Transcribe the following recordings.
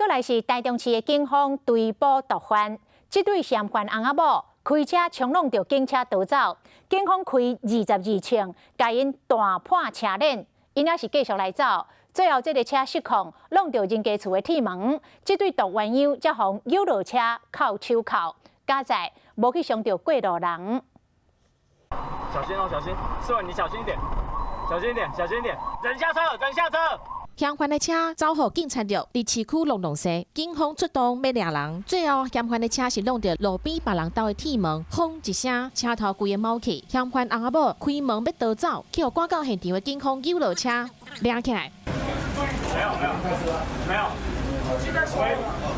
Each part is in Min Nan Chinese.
來是台中市的警方追捕毒販，這對嫌犯翁仔某開車衝挵著警車逃走，警方開22槍，共𪜶彈破車輪，𪜶猶是繼續來走。最後這个車失控，挵著人家厝的鐵門，這對毒鴛鴦才予扭落車銬手銬，佳哉無去傷著過路人。小心哦，小心！師傅，你小心一點，小心一點，小心一點，人下車，人下車。嫌犯的車走予警察局，佇市區挵挵西，警方出動欲掠人，最後嫌犯的車是挵著路邊別人兜的鐵門，轟一聲，車頭規个冒去，嫌犯翁仔某開門欲逃走，去予趕到現場的警方扭落車掠起來。沒有沒有沒有，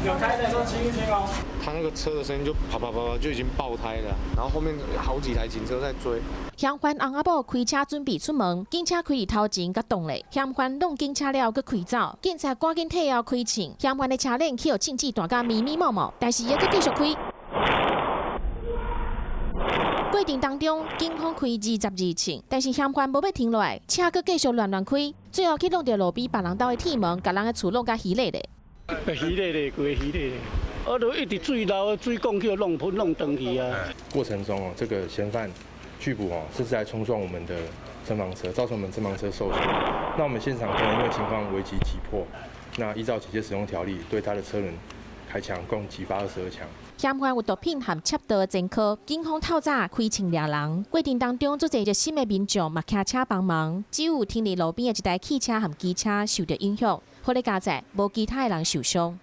有開的時候清一清哦。他那個車的聲音就啪啪啪啪就已經爆胎了，然後後面好幾台警車在追。嫌犯翁仔某開車準備出門，警車開佇頭前共擋咧。嫌犯挵警車了後，閣開走，警察趕緊退後開槍，嫌犯的車輪去予槍子彈甲密密麻麻，但是伊閣繼續開。過程當中，警方開22槍，但是嫌犯無欲停落來，車閣繼續亂亂開，最後去挵著路邊別人兜的鐵門，共人的厝挵甲稀咧咧。稀咧咧，規个稀咧咧。啊，就一直水流，水管去弄噴弄斷去啊。過程中哦，這個嫌犯拒捕哦，甚至還衝撞我們的偵防車，造成我們偵防車受損。那我們現場可能因為情況危急急迫，那依照警械使用條例，對他的車輪開槍，共擊發22槍。嫌犯有毒品和竊盜前科，警方透早開槍掠人。過程當中，足濟熱心的民眾嘛騎車幫忙，只有停佇路邊的一台汽車和機車受著影響，好咧佳哉，無其他的人受傷。